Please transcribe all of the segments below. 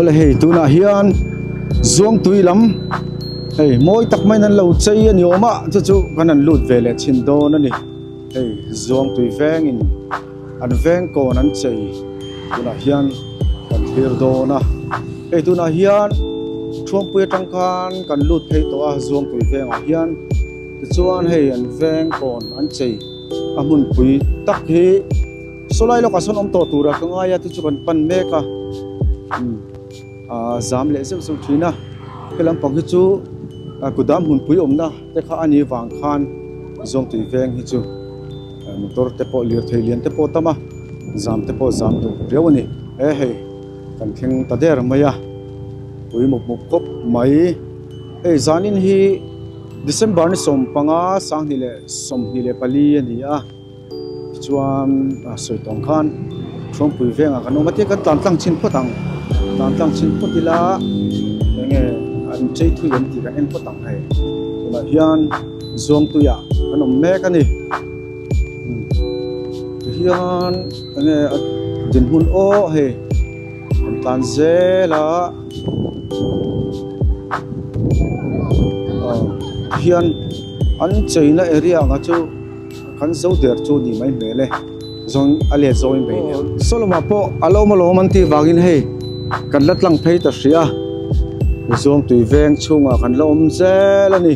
Awle hei tunah hian Zuangtui lam hei mawi tak maiin an lo chei a ni awm a chu chu kan han lut ve leh chhin dawn a ni hei Zuangtui vengin an veng kawn an chei tunah hian kan thlir dawn a hei tunah hian Thuampui atang khan kan lut phei tawh a Zuangtui vengah hian tichuan hei an veng kawn an chei a hmunpui tak hi. Saw lai lawkah sawn awm tawh tura ka ngai a chu chu kan pan mek a aaa zam leh zeuh zeuh thin a he lampang hi chu kudam hmunpui awmna te kha a nih vang khan Zawngtui veng hi chu motor te pawh lirthei lian te pawh a tam a zam te pawh zam duh riau a ni e hei kan thleng ta der mai a pui mup mup khawp mai hei zanin hi December ni 15 2024 a ni a. Tichuan a sawi tawng khan Thuampui vengah kan awm a tia kan tlan tlang chhin phawt ang tlan tlang chhin phawt ila enge an chei thui em tih kan en phawt ang hei tunah hian Zuangtuiah kan awm mek a ni tihian enge a dinhmun aw hei kan tlan zel a aw tihian an cheina area ang kha chu. Kan zo der chu ni mai hmel e, zawng a let zawng in bei nen. Solomon pawh a lo malawm an tih vangin hei kan la tlang phei ta hrih a, zawng tui veng chhungah kan la awm zel a ni.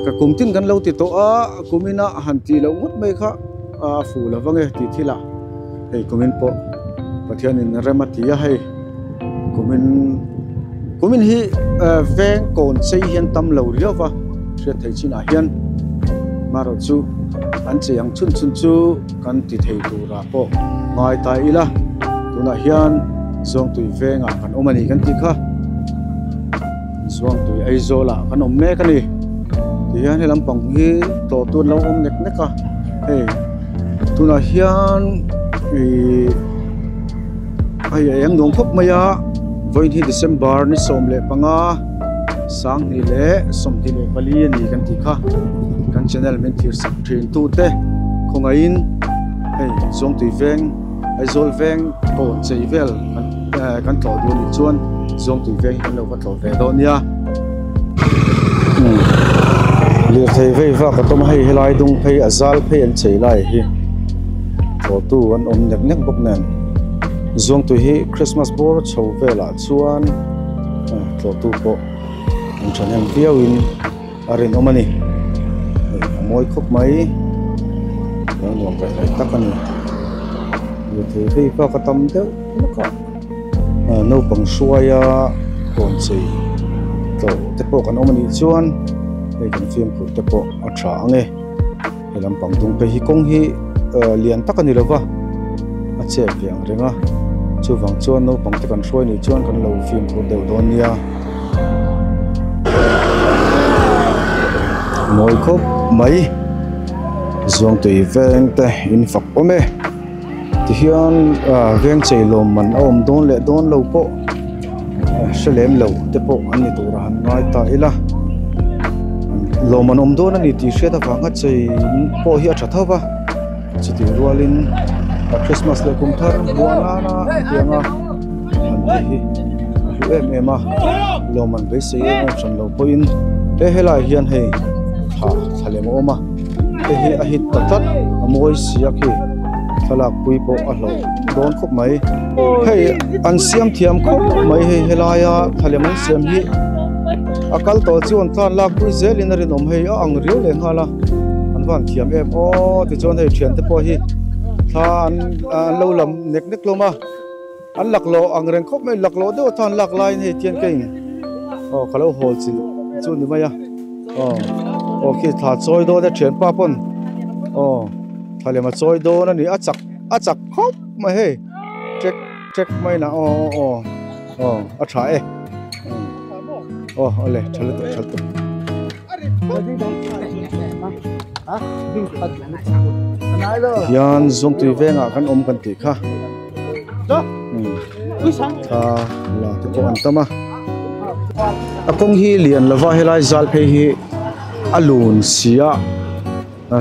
Ka kum tin kan lo ti tawh a, kumin a han tih loh ngawt mai kha a fuh lo vang e tih thil ah hei kumin pawh Pathianin rem a ti a hei kumin kumin hi veng kawn chei hian tam lo riau va. Hriat theih chinah hian marawh chu an chei ang chhun chhun chu kan ti thei turah pawh ngai ta ila tunah hian Zuangtui vengah kan awm a ni kan tih kha Zuangtui Aizawlah kan awm mek a ni tihian he lampang hi tlawh tur an lo awm nek nek a hei tunah hian ihh hei a eng nuam khawp mai a vawiin hi December ni 15. 2024 a ni kan tih kha kan channel min thlir sak thin tu te khawngaihin hei Zawngtui veng Aizawl veng kawn chei vel kan tlawh duh anih chuan Zawngtui veng hi kan lo va tlawh ve dawn nia lirthei vei vak a tawm a hei helai dung phei a zal phei an chei lai hi tlawhtu an awm nek nek bawk nen Zawngtui hi Christmas bawr chho velah chuan. Tlawhtu pawh an thahnem viauin a rinawm a ni hei a mawi khawp mai a nuam reh reh tak a ni lirthei phei bak a tam deuh hlek a naupang hruaia kawn chei tlawh te pawh kan awm a nih chuan hei kan fimkhur te pawh a tha ang e he lampang dung phei hi kawng hi lian tak a ni lova a chep ve ang reng a chuvang chuan naupang te kan hruai nih chuan kan lo fimkhur deuh dawn nia mawi khawp mai Zuangtui veng te in fak awm e tihian veng chei lawm man a awm dawn leh dawn lo pawh hre lem lo te pawh an ni tur a han ngai ta ila lawm an awm dawn a ni tih hriat avanga chei pawh hi a tha tho va chutih rualin a Christmas leh kum thar buan nana tianga han tih hi a hlu em em a lawm an beisei em em hran lo pawhin he helai hian hei thla thla lem a awm a hei hi a hit ta tlat a mawi si a khi thlalak pui pawh a hlauh dawn khawp mai hei an siam thiam khawp mai hei helaia thlalem an siam hi a kal tawh chuan tlan lak pui zelin a rinawm hei a ang riau leh nghal a an van thiam em aw tichuan hei thiante pawh hi thla an an lo lam nek nek hlawm a an laklawh ang reng khawp mai laklawh deuh a thla an lak laiin hei tian ka in aw ka lo hawl chilh chu ni mai a aw aw khi thla chawi dawn e thianpa pawn aw thla lem a chawi dawn a ni a chak a chak khawp mai hei trek trek mai na aw aw aw aw a tha e aw awle tha lutuk tha lutuk hian Zawngtui vengah kan awm kan tih kha thla la te pawh an tam a a kawng hi lian lova helai zal phei hi a lun si a.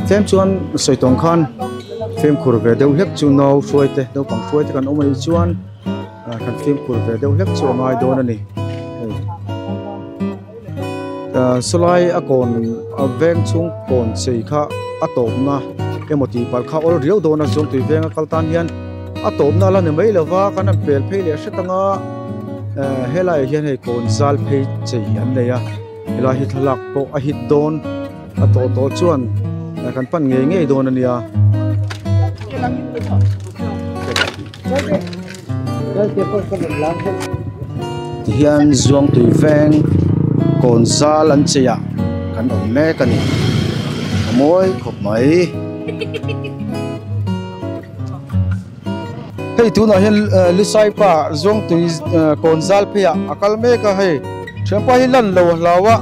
Tlem chuan sawi tawng khan fimkhur ve deuh hlek chu nau hruai te naupang hruai te kan awm a nih chuan Kan fimkhur ve deuh hlek chu a ngai dawn a ni. Hei sawlai a kawn a veng chhung kawn chei kha a tawpna emaw tih palh kha awl riau dawn a Zuangtui venga kal tan hian a tawpna la ni mai lova kan han pel phei leh hret anga helaiah hian hei kawn zal phei chei an nei a helai hi thlalak pawh a hit dawn a tawh tawh chuan kan pan ngei ngei dawn a nia. Tihian Zuangtui veng kawn zal an chei ah kan awm mek a ni a mawi khawp mai. Hei tunah hian Lusai pa Zuangtui kawn zal phei ah a kal mek a hei thianpa hi lan lo a hlau a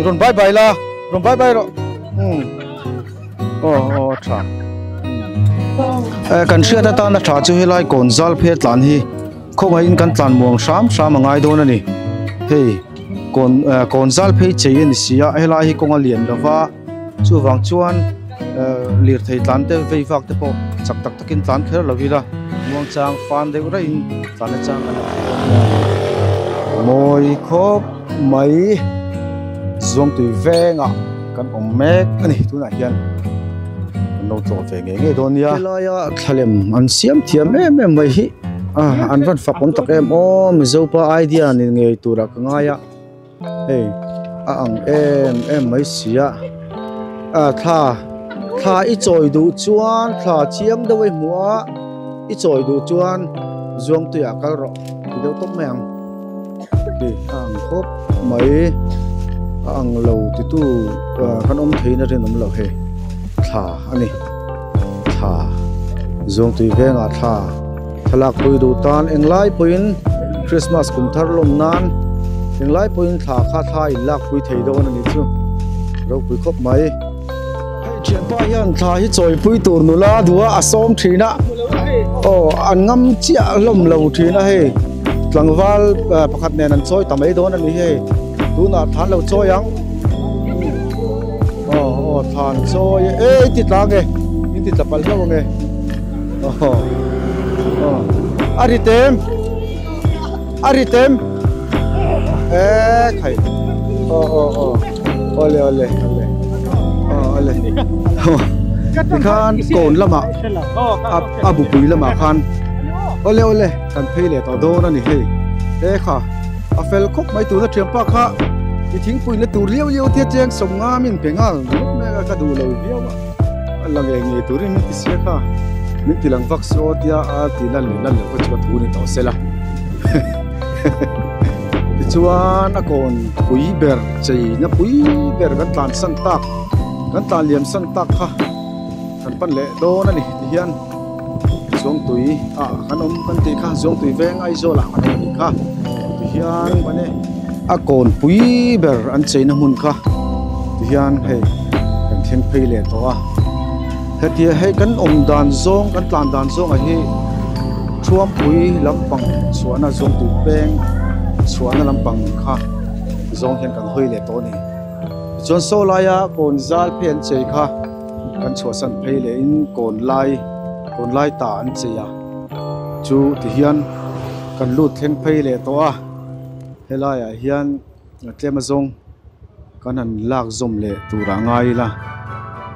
rawn bye bye la rawn bye bye rawh umm. Aw aw a tha kan hriat atana tha chu helai kawn zal phei a tlan hi khawngaihin kan tlan muang hram hram a ngai dawn a ni hei kawn kawn zal phei chei a ni si a helai hi kawng a lian lo va chuvang chuan lirthei tlan te vei vak te pawh chak tak takin tlan kher lo ila muangchang fan deuh raihin tlan na chang kan mawi khawp mai Zuangtui vengah. Kan awm mek a ni tunah hian kan lo tlawh ve ngei ngei dawn nia. Helaia thlalem an siam thiam em em mai hi an van fak awm tak em aw Mizopa idea ni ngei turah ka ngai a hei a ang em em mai si a thla thla i chawi duh chuan thla chiang deuh a i hmuh a i chawi duh chuan Zuangtuiah kal rawh ti deuh tawp mai ang. Hei a ang khawp mai a ang lo titu kan awm theiin a rinawm loh hei thla a ni thla Zuangtui vengah thla thlalak pui duh tan englai pawhin Christmas kum thar lawm nan englai pawhin thla kha thla in lak pui thei dawn a ni chu ropui khawp mai. Hei thianpa hian thla hi chawipui tur nula duh a a sawm thin a aw an ngam chiah hlawm lo thin a hei tlangval pakhat nen an chawi ta mai dawn a ni hei tunah thlan lo chawi ang aw aw thlan chawi e i ti tla nge in ti tla palh hlauh ange aw aw a ri tem a ri tem e khai aw aw aw. Awle awle awle awle tikhan kawn lamah a bupui lamah khan awle awle kan phei leh tawh dawn a ni hei he kha a fel khawp mai tuna thianpa kha i thingpui na tur liau liau te cheng sawm nga min pe nghal ringawt mai a ka duh lo viau a a la ngei ngei turin min ti sia kha min ti lang vak saw tia a ti lan leh lan loh kha chu a thu ni tawh sela. Tichuan a kawn pui ber cheina pui ber kan tlan san tak kan tlan liam san tak kha kan pan leh dawn a ni tihian Zuangtui ah kan awm kan tih kha Zuangtui veng Aizawl ah kan awm a nih kha tihian mane a kawn pui ber an cheina hmun kha tihian hei kan thleng phei leh tawh a hetia hei kan awm dan zawng kan tlan dan zawng ah hi. Thuampui lampang chhuahna Zuangtui peng chhuahna lampang kha zawng hian kan hawi leh tawh a ni. Tichuan saw laia kawn zal phei an chei kha kan chhuahsan phei lehin kawn lai kawn lai ta an chei a chu tihian kan lut thleng phei leh tawh a helaiah hian tlem azawng kan han lak zawm leh tur ah ngai ila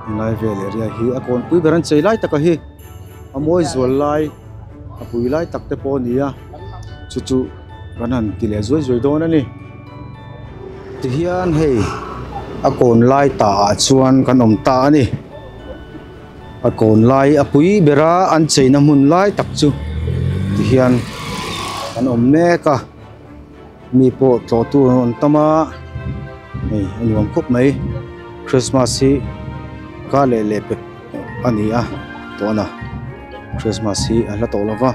helai vel area hi a kawnpui ber an chei lai taka hi. A mawi zual lai a pui lai tak te pawh a ni a chu chu kan han ti leh zuai zuai dawn a ni tihian hei a kawn lai tah ah chuan kan awm ta a ni a kawn lai a pui ber a an cheina hmun lai tak chu tihian kan awm mek a mi pawh tlawh tur an rawn tam a hei a nuam khawp mai Christmas hi kar leh leh pek. A ni a tawna Christmas hi a hla tawh lova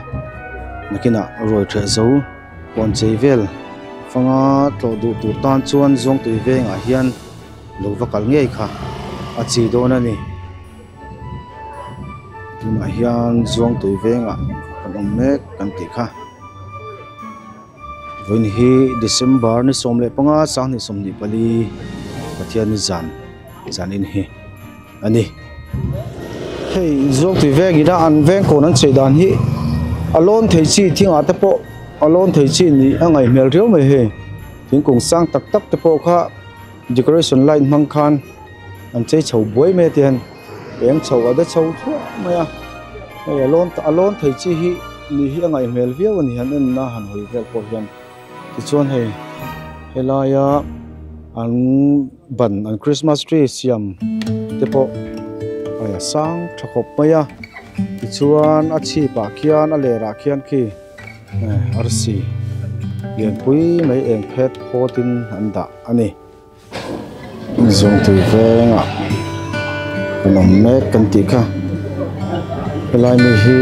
nakinah ruai ṭheh zo kawn chei vel fanga tlawh duh tur tan chuan Zuangtui vengah hian lo va kal ngei kha a chi dawn a ni tunah hian Zuangtui vengah kan awm mek kan tih kha vawiin hi December ni 15 2024 Pathian ni zan zanin hi. A ni. Hei Zuangtui veng ina an veng kawn an chei dan hi A lawn thei chi thingah te pawh a lawn thei chi nih a ngaih hmel riau mai hei thingkung sang tak tak te pawh kha decoration light hmang khan an chei chho buai mai a ti hian eng chho a de chho thluah mai a hei a lawn a lawn thei chi hi nih hi a ngaih hmel viau a ni han en na han hawi vel pawh hian tichuan hei helaia an ban an christmas tree siam te pawh hei a sang tha khawp mai a tichuan a chhip ah khian a ler ah khian khi arsi lianpui mai eng phet phawt in an dah a ni. Zawngtui vengah kan awm mek kan tih kha helai mi hi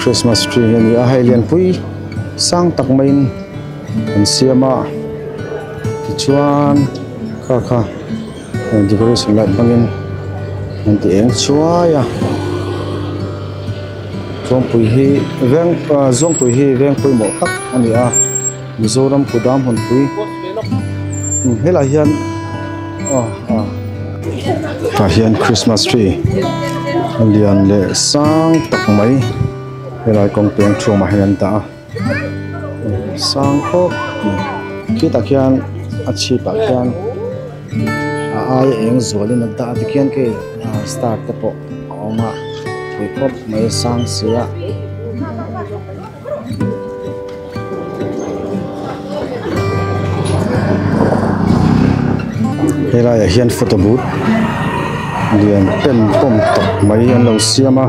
Christmas tree a ni a hei lianpui sang tak maiin an siam a tichuan kha kha decoration light hmangin an ti eng chuai a Zawngpui hi veng Zawngpui hi veng pawimawh tak a ni a. Mizoram kudam hawnpui helai hian aw ah tah hian Christmas tree a lian leh sang tak mai helai kawng peng thuamah hian an dah a sang khawp mai khitah khian a chhip ah khian a aia eng zualin an dah a tikhian khi star te pawh a awm a pui khawp mai a sang si a. Helaiah hian photo booth lian pem pawm tak mai an lo siam a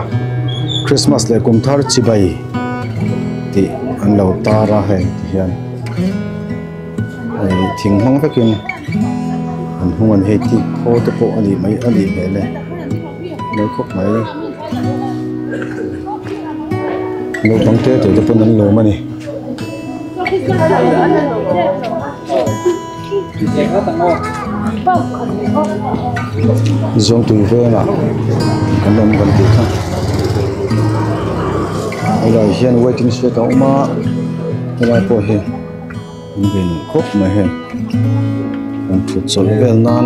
Christmas leh kum thar chibai tih an lo tar a hei ti hian hei thing hmang vekin an hung an hei tih khaw te pawh a nih mai a nih hmel e mawi khawp mai. Naupang te te te pawn an lawm a ni. Zawngtui vengah kan awm kan tih kha helai hian waiting shed a awm a helai pawh hi an ve nuam khawp mai hei an thut chawlh vel nan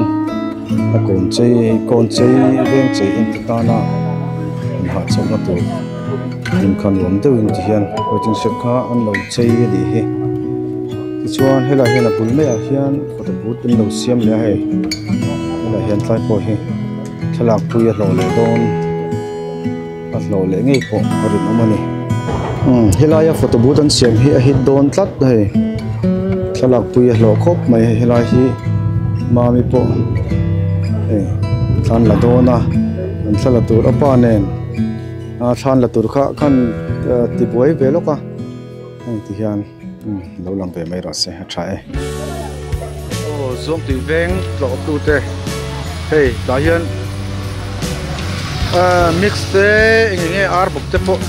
a kawn chei kawn chei veng chei en te tana an hahchawlh na tur hmun kha nuam deuhin ti hian waiting shed kha an lo chei a nih hi tichuan helaiah hian a bul maiah hian photo booth an lo siam leh a hei helaiah hian tlai pawh hi thlalak pui a hlawh leh dawn. A hlawh leh ngei pawh a rinawm a ni. Umm helaia photo booth an siam hi a hit dawn tlat hei thlalak pui a hlawh khawp mai hei helai hi mami pawh hei thlan la dawn a an thla la tur a pa nen a thlan la tur kha khan tibuai ve lawk a hei ti hian umm lo lang ve mai rawh se a tha e. Aw Zawngtui veng tlawh tute hei tah hian ahh mix te eng eng nge ar bawk te pawh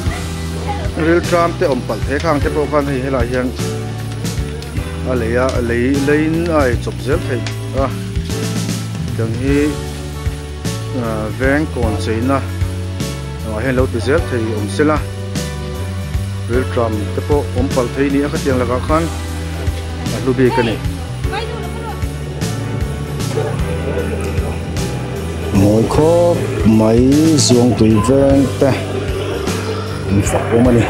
rilṭam te awm palh thei khang te pawh khan hei helaiah hian a lei a lei leiin a ei chawp zel theih a tiang hi ahh veng kawn cheina ah hian lo ti zel thei awm se la rilṭam te pawh awm palh thei ni a khatiang lakah khan a hlu bik a ni. Mawi khawp mai Zuangtui veng te an fak awm a ni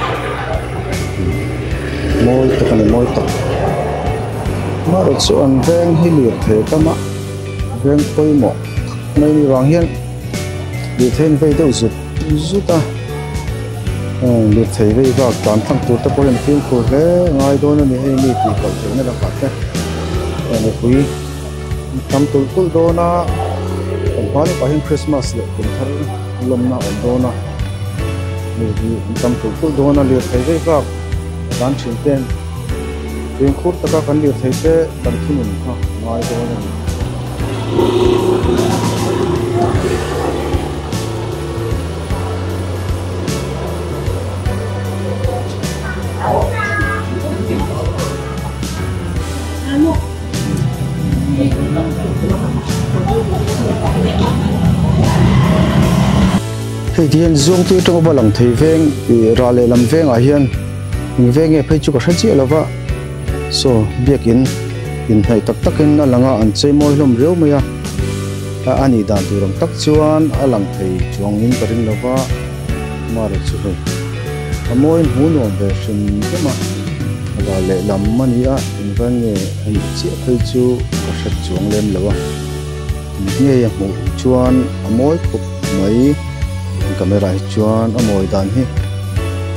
mawi tak a ni mawi tak amaherawh chu an veng hi lirthei tam a veng pawimawh tak mai a nih vang hian lirthei an vei deuh zut zut a lirthei vei bak tlan thlang tur te pawh hian fimkhur hle a ngai dawn a ni hei mi tih palh theihna lakah te mipui an tam tulh tulh dawn a kan hma lawkah hian Christmas leh kum thar lawmna a awm dawn a mi hi an tam tulh tulh dawn a lirthei vei bak tlan thin ten fimkhur taka kan lirthei te kan thunun kha a ngai dawn a ni. Hei ti hian Zuangtui atanga va lang thei veng ih rah leh lam vengah hian eng veng nge phei chu ka hre chiah lo va saw biakin inhnaih tak takin a lang a an chei mawi hlawm riau mai a. A nih dan tur ang tak chuan a lang thei chuangin ka ring lo va, Mara chu hei A mawi hmuh nuam ve hrim hrim a, a ral lehlam a ni a, engvang nge a nih chiah phei chu ka hre chuang lem lo a, mit ngei a hmuh chuan a mawi khawp mai, an camera hi chuan a mawi dan hi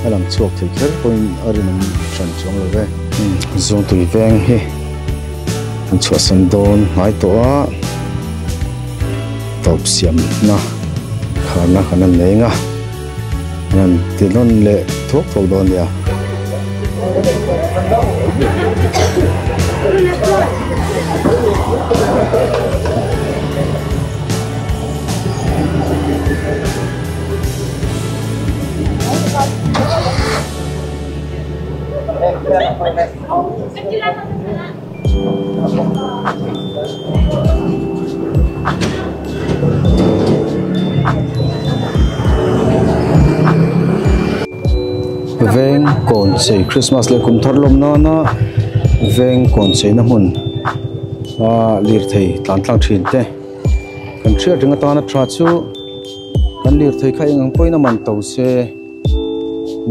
a lang chhuak thei kher pawhin a rinawm hran chuang lo ve. Zawngtui veng hi an chhuahsan dawn hnai tawh a, tawp siamna kharna kan han nei ang a. An ti nawn leh thuak thuak dawn nia. Veng kawn chei Christmas leh kum thar lawm nana veng kawn cheina hmun a lirthei tlan tlang thin te kan hriat reng atana tha chu kan lirthei kha eng ang pawhin a man to se.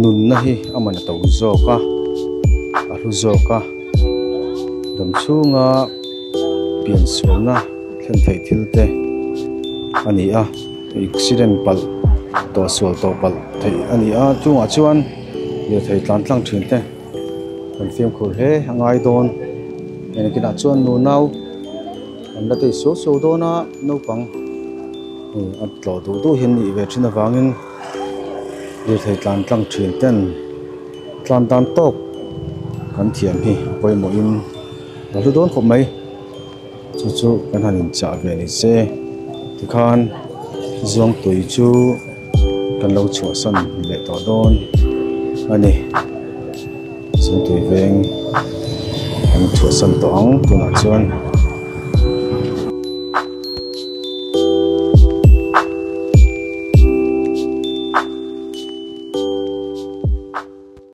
Nunna hi a man a to zawk a, a hlu zawk a, dam chhunga pian sualna thlen theih thil te a ni a, accident palh tawh sual tawh palh theih a ni a, chungah chuan lirthei tlan tlang thin te kan fimkhur hle a ngai dawn, engtinah chuan nunau an la tei suau suau dawn a, naupang a tlawh duh duh hi an nih ve thin avangin. Lirthei tlan tlang thin ten tlan dan tawk kan thiam hi a pawimawhin a hlu dawn khawp mai chu chu kan han inchah ve ni se tikhan Zuangtui chu kan lo chhuahsan leh tawh dawn a ni Zuangtui veng kan chhuahsan tawh ang tunah chuan.